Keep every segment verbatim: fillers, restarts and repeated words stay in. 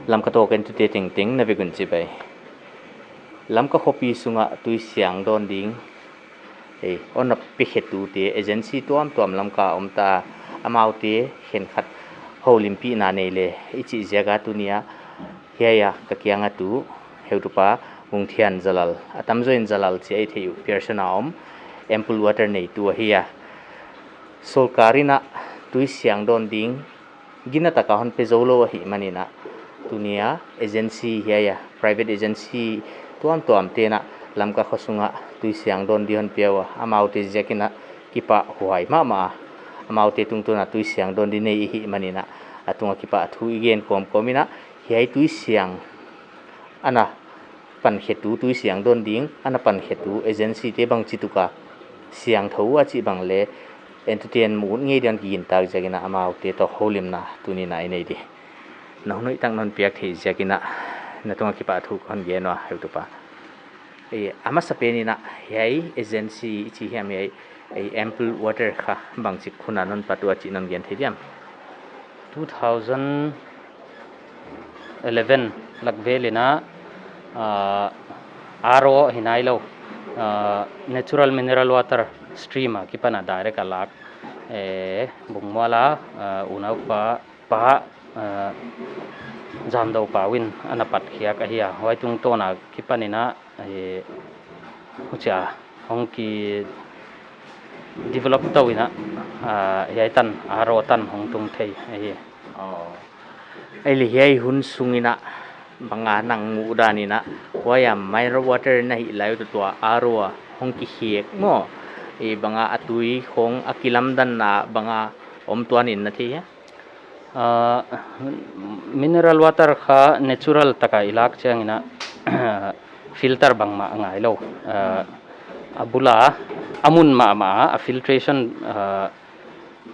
Lamka Talk entute tengteng na vek un chibai. Lamka khopi sunga tui siang dawn ding, eh, hon na pekhia tute agency tuamtuam Lamka om ta, amaute khenkhat houlimpihna nei le i chih ziaka tuni a hiai a ka kianga tu heutupa Mungthian Zalal, a tamzaw in Zalal chi a i theih uh, Pearson a om, Ample Water neitu ahi a. Sorkar in a tui siang dawn ding gina taka hon pe zou lou ahihmanin a, tuni a agency hiai a, private agency tuamtuam te'n a Lamka kho sunga tui siang dawn di hon pia ua, amaute ziakin a kipahhuai mahmah a. Amaute tungtawn a tui siang dawn di nei i hihmanin a, a tunga kipahthu i gen kawmkawm in a, hiai tui siang ana pankhiatu, tui siang dawn ding ana pankhiatu agency te bangchituk a siangthou a chih bang le entute'n muh ngei di'n kigintak ziakin a, amaute toh houlimna tuni a i nei di. Na hun hoihtak non piak theih ziakin a, na tunga kipahthu kon gen ua heutupa. Eh, a masapen in a, hiai agency i chi hiam hiai, eh, Ample Water kha bangchik hun a non pat ua chih non gen thei diam? Two thousand eleven lak vel in a, ah, R O hi nai lou, ah, natural mineral water stream a kipan a direct a lak, eh, Bungmual a, ah, unaupa pa, ah, Zamdopau in ana patkhiak ahi a. Huai tungtawn a kipan in a, eh, huchia hong ki develop tou in a, ah, hiai tan R O tan hong tung thei ahi. Oh. Ahihleh hiai hun sung in a bang a nang muhdan in a, huai a mineral water na hih lai uh, tua R O a hong kikhek maw, eh, bang a a tui khong a kilamdanna bang a om tuan in na thei hia? Ah, mineral water kha natural taka i lak chiang in a, filter bangmah a ngai lou. Ah, a bul a, a mun mahmah a, a filtration, ah,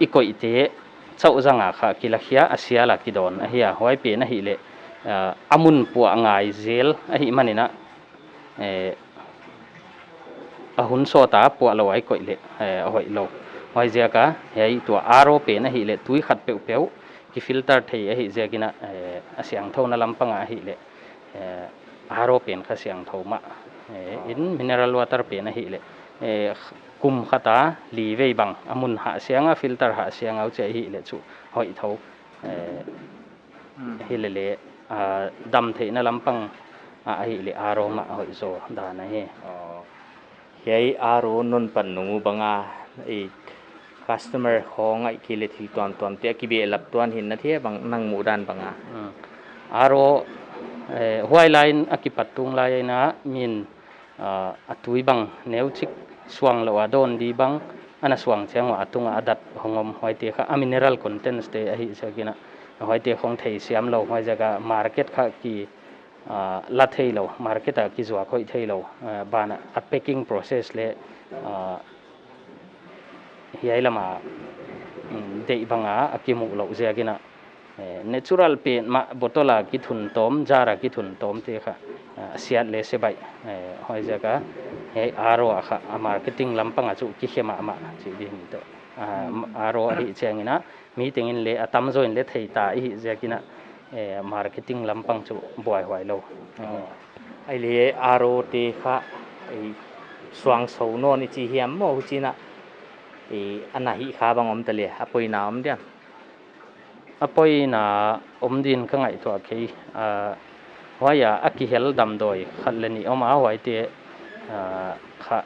i koihte chauh zang a kha kilakhia, a sial a kidawn ahi a. Huai pen ahihleh, ah, a mun puah a ngai zel ahihmanin a, eh, a hun sawt a puah lou a i koih leh, eh, a hoih lou. Huaiziak a, hiai tua R O pen ahihleh tui khat peuhpeuh ki filter thei ahih ziakin a, eh, a siangthouna lampang a ahihleh, eh, R O pen kha siangthou mah. Eh, in mineral water pen ahihleh, eh, kum khat a li vei bang a mun hah siang a, filter hah siang a huchia ahihleh chu hoih thou. Eh, Hmm. Hilele, ah, damtheihna lampang a, ahihleh R O mah hoih zaw dan ahi. Oh. Hiai R O non pan nung uh bang a, eh, customer khong ahihkeileh thil tuamtuam te a kibehlap tuan hi na thei a bang nang muhdan bang a? Hmm. R O, eh, huai lai in a kipat tung lai in a min ah, a tui bang neuchik suang lou a dawn di bang, ana suang chiang ua a tung a a dat hong om, huaite kha a mineral contents te ahih ziakin a, huaite khong theisiam lou, huaiziak a market kha ki, ah, la thei lou, market a kizuak hoih thei lou, ah, ban a a packing process leh, ah, hiai lam a, mm, deih bang a a kimuh louh ziakin a, eh, natural pen mah bottle a kithun tawm, jar a kithun tawm te kha, ah, a siat leh se baih, eh, huaiziak a, hiai R O a kha a marketing lampang a chu kikhe mahmah chih di hi teh. Ah, Hmm. R O ahih chiang in a, mi tengin leh a tamzaw in leh thei ta i hih ziakin a, eh, marketing lampang chu buaihuai lou. Oh. Ahihleh R O te kha, eh, suang sou nawn i chi hiam maw, huchiin a, eh, ana hih kha bang om ta leh, a poina om diam? A poina om din ka ngaihtuah kei, ah, huai a, a kihel damdawi khat leh nih om a, huaite, ah, kha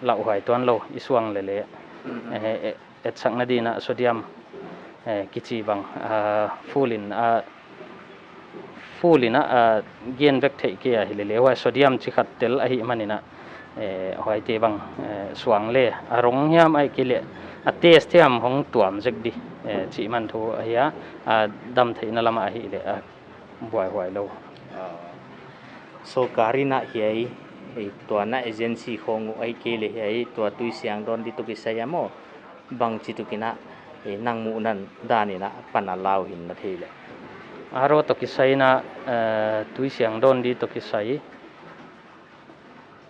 lauhuai tuan lou, i suang leh leh. Mm. Eh, eh, etsakna din a sodium, eh, kichi bang, ah, full in, ah, full in a, ah, gen vek theih kei a hilele, huai sodium chi khat tel ahihmanin a, eh, huaite bang, eh, suang leh, a rong hiam ahihkeileh, a taste hiam hong tuam zek di, eh, chih man thu ahi a, ah, damtheihna lam a ahihleh, ah, buaihuai lou. Ah. Sorkar in a hiai, eh, tua na agency khong uh ahihkeileh hiai, tua tui siang dawn di toh kisai a maw, bangchituk in a, eh, nang muhna dan in a pan a lau hi na thei leh? R O toh kisai in a, eh, tui siang dawn di toh kisai.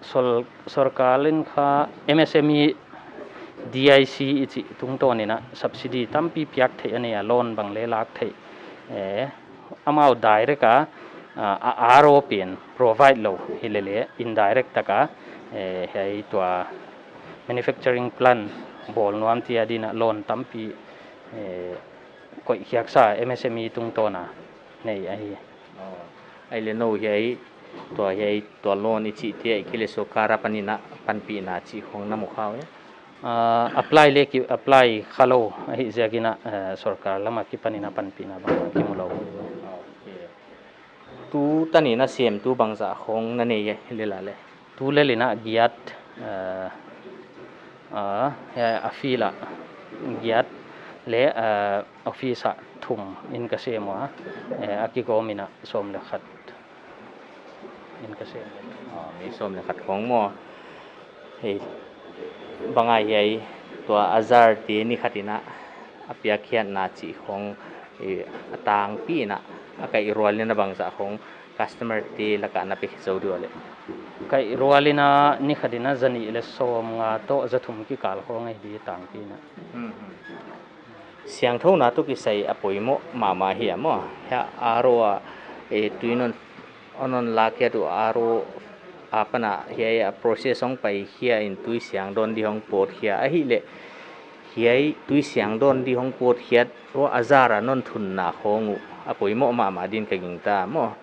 Sol-, sorkar in kha M S M E D I C i chih tungtawn in a subsidy tampi piak theih a nei a, loan bang leh lak theih. Eh, Amau direct a, a, a R O pen provide lou hilele, indirect taka, eh, hiai tua manufacturing plant bawl nuam te adin a loan tampi, eh, koih khiak sa M S M E tungtawn a nei ahi. Oh. Ahihleh nou hiai, tua hiai, tua loan i chih te ahihkeileh sorkar apan in a panpihna chih khong na mu kha uh hia? Ah, apply le ki apply kha lou ahih ziakin a, eh, sorkar lam akipan in a panpihna bang ki mu lou. Okay. Tu tan in a semtu bangzah khong na nei hia, lel a leh? Tu lel in a giat, eh, ah, eh, a field a giat leh, eh, office a thum in ka sem ua, eh, a kigawm in a sawm leh khat in ka sem. Ah, mi sawm leh khat khong maw. Hei, bang ahia hiai, tua a zar te ni khat in a, a piakkhiatna chih khong, eh, a tangpi in a, a kaihrual in a bangzah khong customer te lak ah na pe zou diam leh? Kaihrual in a ni khat in a zanih leh sawmnga toh zathum kikal khong ahi di, tangpi in a. Hmm, hmm. Siangthouna toh kisai a poimoh mahmah hi a maw. Hiai R O a, eh, tui non, non lakkhiat uh R O apan a hiai a process hong paikhia in tui siang dawn di hong pawtkhiat ahihleh, hiai tui siang dawn di hong pawtkhiat ua a zar a non thunna khong uh a poimoh mahmah din ka gingta maw.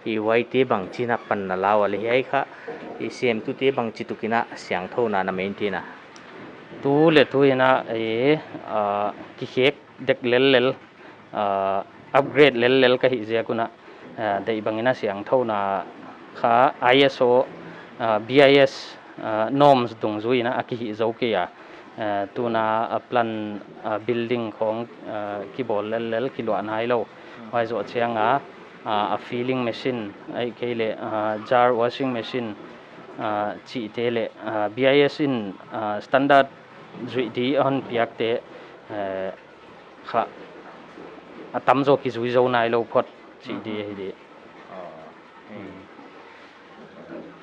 I huaite bangchi na pan na la ua leh hiai kha, i semtute bangchituk in a siangthouna na maintain a? Tu leh tu in a, eh, ah, kikhek dek lellel, ah, upgrade lellel ka hih ziak un a, ah, deih bang in a siangthouna kha I S O, ah, B I S, ah, norms dungzui in a a kihih zou kei a. Ah, tun a, ah, plant, ah, building khong, ah, kibawl lellel kiluah nai lou. Huai zoh chiang a, ah, a filling machine, ahihkeileh, ah, jar washing machine, ah, chihte leh, ah, B I S in, ah, standard zuih di a hon piakte, eh, kha a tamzaw kizui zou nai lou phot chih di ahi di. Ah, hmm.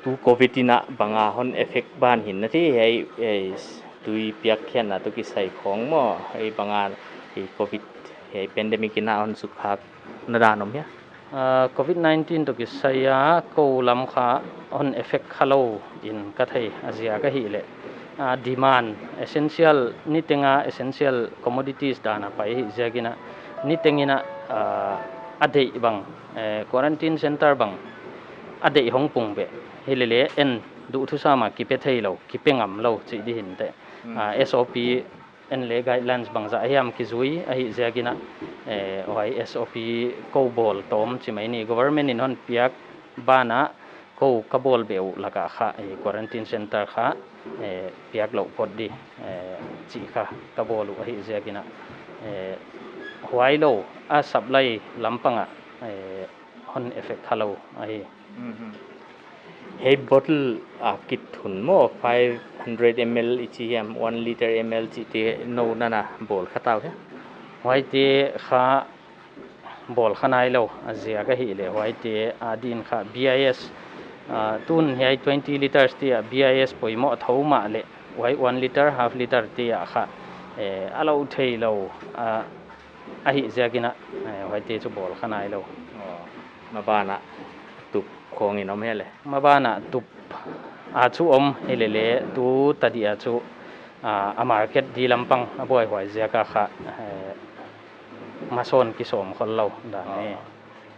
Tu Covid in a bang a hon effect ban hi'n na thei, hiai, eh, tui piakkhiatna toh kisai khong maw, hiai bang a, hiai Covid, hiai pandemic in a hon sukkhak na dan om hia? Ah, Covid nineteen toh kisai a kou lam kha hon effect kha lou in ka thei, a ziak ahihleh, ah, demand, essential, niteng a essential commodities dan a pai ahih ziak in a, niteng in a, ah, a deih bang, eh, quarantine center bang a deih hong pung beh hilele en duhthusam a kipe thei lou, kipe ngam lou chih di hi'n teh. Hmm. Ah, S O P en leh guidelines bangzah hiam kizui ahih ziak in a, eh, huai S O P kou bawl tawm chi mai ni, government in hon piak ban a kou ka bawl beh uh lak a kha, eh, quarantine center kha, eh, piak lou phot di, eh, chih kha ka bawl uh ahih ziak in a, eh, huai lou a supply lam pang a, eh, hon effect kha lou ahi. Mhm. Hiai bottle a kithun maw, five hundred M L i chi hiam, one liter M L chihte nou na na bawl kha ta uh hia? Huaite kha bawl kha nai lou, a ziak ahihleh huaite adin kha B I S, ah, tun hiai twenty liters te a B I S poimoh thou mahleh, huai one liter, half liter te a kha, eh, a lou thei lou, ah, ahih ziak in a, eh, huaite chu bawl kha nai lou. Oh, maban a tup khong in om hia leh? Maban a tup a chu om hilele, tu tadi a chu, ah, a market di lam pang a buaihuai ziak a kha, eh, masawn kisawm khol lou dan e. Oh.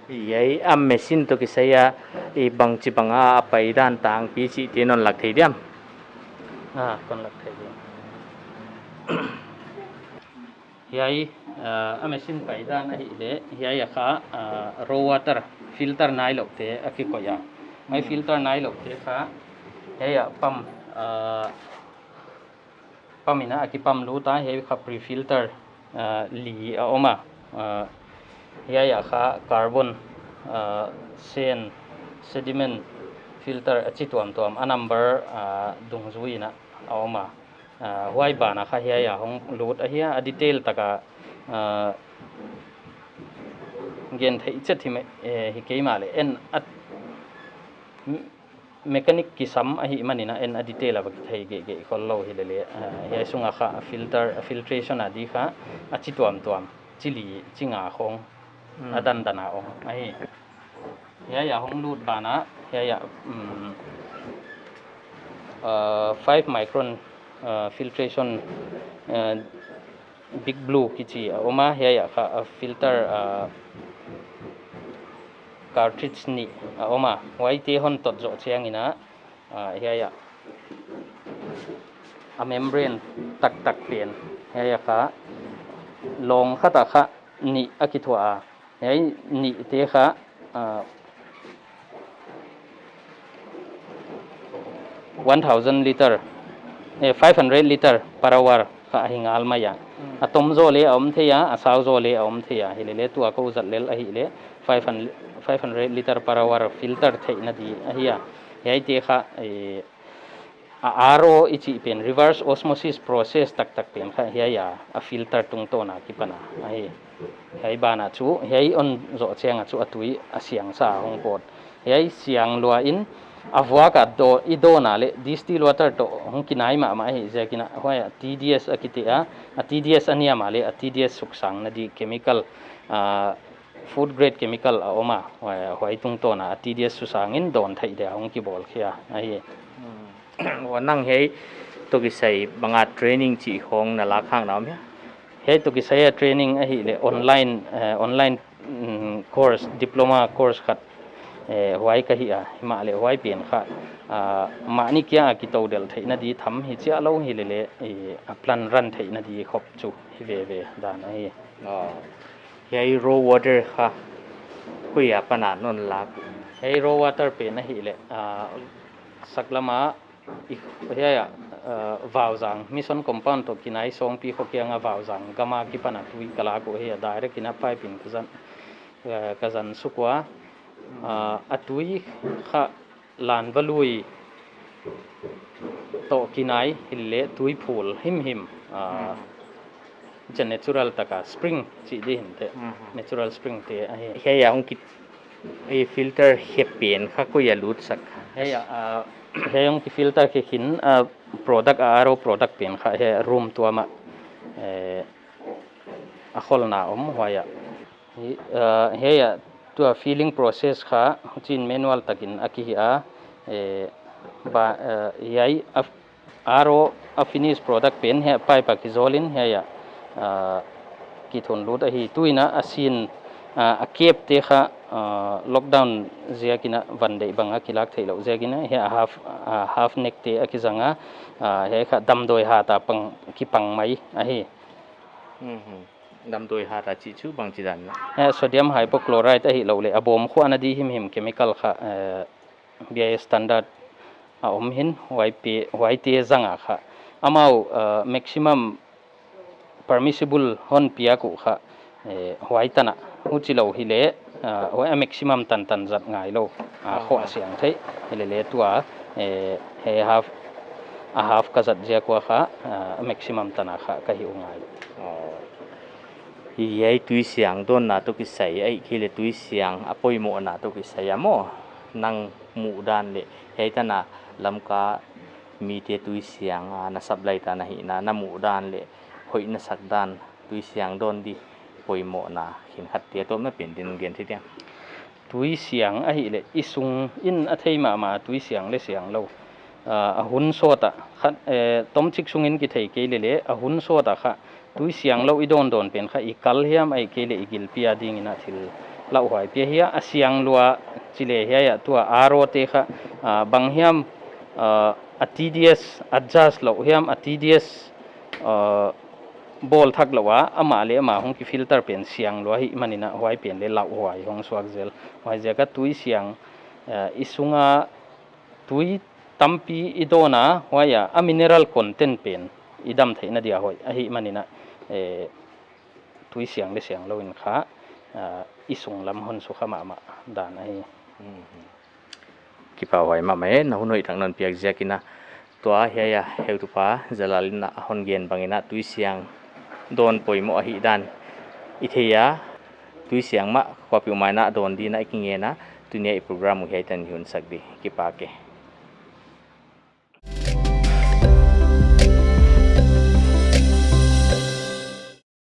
Hiai a machine toh kisai a, i bangchi bang a a pai dan tangpi chihte non lak thei diam? Ah, kon lak thei diam. Hiai, ah, a machine pai dan ahihleh, hiai a kha, ah, raw water filter nai lou te a kikoih a. Mai, hmm, filter nai lou te kha, hiai a pump, ah, pump in a a kipump lut a, hiai kha pre-filter, ah, li a om a. Ah, hiai a kha carbon, ah, sand, sediment filter a chi tuamtuam, a number, ah, dungzui in a a om a. Ah, huai ban a kha hiai a hong lut ahi a, a detail tak a, ah, gen theih chet hi mai, eh, hi kei mahleh en a, m-, mechanic kisam ahih man in a en a detail a va kithei gehgeh khol lou hilele, ah, hiai sung a kha a filter, a filtration a di kha a chi tuamtuam, chi li, chi nga khong Hmm. A dandan a om ahi. Hiai a hong lut banah, hiai a, um, uh, five micron, uh, filtration, uh, Big Blue kichi a om a, hiai a kha, uh, filter, uh, cartridge nih a om a, huaite hon tot zoh chiangin a, uh, hiai a, a membrane taktak pen, hiai a kha, long khat a kha nih a kithuah a, hiai nihte kha, ah, one thousand liter, eh, five hundred liter per hour kha ahi ngal mai a. Hmm. A tom zaw leh a om thei a, a sau zaw leh a om thei a. Hilele tua kou zat lel ahihleh five hundred, five hundred liter per hour filter theihna di ahi a. Hiaite kha, eh, a R O i chih pen, reverse osmosis process taktak pen kha hiai a, a filter tungtawn a kipan a ahi. Hiai banah chu, hiai hon zoh chiang a chu a tui a siang sa hong pawt. Hiai siang lua in a vuak a do, i dawn a leh distilled water toh hong kinai mahmah ahi ziakin a, huai a T D S a kiti a, a T D S a niam a leh a T D S suksangna di chemical, ah, food grade chemical a om a, huai, huai tungtawn a T D S susangin dawn theih dia hong kibawl khia ahi. Hmm. Huan nang hiai toh kisai bang a training chih khong na lak khak na om hia? Hiai toh kisai a training ahihleh online, eh, online, mm, course, diploma course khat, eh, huai ka hi a, himahleh huai pen kha, ah, mahni kiang a kitou delh theihna di tham hi chiah lou hilele, eh, a plant run theihna di khop chu hi veve dan ahi. Oh. Hiai raw water kha koi apan a non lak? Hiai raw water pen ahihleh, ah, saklam a, i, hiai a, ah, Vauzang, Mission Compound toh kinai Songpi kho kiang a Vauzang gam a kipan a tui ka lak uh ahi a, direct in a pipe in ka zan, ah, ka zan suk ua, ah, a tui kha Lanva lui toh kinai hilele tui phul himhim, ah, Hmm. It's a natural taka spring chih di hinteh. Mhm. Natural spring te ahi. Hiai a hong ki, eh, filter hiai pen kha koi a lut sak? Hiai a, ah, hiai hong ki filter khe khin, ah, product, ah, R O product pen kha hiai room tuam a, eh, a kholna om huai a. Hi, ah, hiai a tua filling process kha huchiin manual takin a kihi a, eh, ba, eh, hiai a R O a finish product pen hiai pipe a kizawlin hiai a, ah, kithun lut ahi. Tuin a sin, ah, a cap te kha, ah, lockdown ziakin a van deih bang a kilak theih louh ziakin a hiai a half, ah, half neck te a kizang a, ah, hiai kha damdawi hat a pang, kipang mai ahi. Mhm. Damdawi hat a chih chu bangchi dan na? Eh, sodium hypochlorite ahihlouhleh a bawm khuahna di himhim chemical kha, eh, B I S standard a om hi'n, huai pi-, huaite zang a kha. Amau, eh, maximum permissible hon piak uh kha, eh, huai tan a. Huchilou hileh, eh, huai a maximum tantan zat ngailou. Ah, ah, khuah siang theih. Hilele tua, eh, hiai half, a half ka zat ziak ua kha, ah, maximum tan a kha ka hih uh ngai. Oh. Hiai tui siang dawnna toh kisai, ahihkeileh tui siang a poimohna toh kisai a maw, nang muhdan leh hiai tan a Lamka mite tui siang, ah, na supply ta na hihna, na muhdan leh hoih na sakdan, tui siang dawn di poimohna khenkhat te tawpna pen din gen thei diam? Tui siang ahihleh i sung in a thei mahmah tui siang leh siang lou. Ah, a hun sawt a kha, eh, tomchik sungin kithei kei lele, a hun sawt a kha tui siang lou i dawndawn pen kha i kal hiam ahihkeileh i gilpi a dingin a thil lauhuai pi ahi a, a siang lua chih leh hiai a tua R O te kha, ah, bang hiam, ah, a T D S adjust lou hiam, a T D S, ah, bawl thak lou a, amah leh amah hong ki filter pen siang lua ahihmanin a huai pen leh lauhuai hong suak zel. Huaiziak a tui siang, eh, i sung a tui tampi i dawn a, huai a, a mineral content pen i dam theihna dia hoih ahihmanin a, eh, tui siang leh siang lou in kha, ah, i sung lam hon sukha mahmah dan ahi. Mhm. Kipahhuai mahmah e, na hun hoih tak non piak ziakin a. Tua hiai a heutupa Jalal in a hon gen bangin a tui siang dawn poimoh ahihdan i thei a, tui siang mah kuapeuhmah in a dawn dingin a i kingen a, tuni a i program uh hiai tan i hun sak di. Kipak e.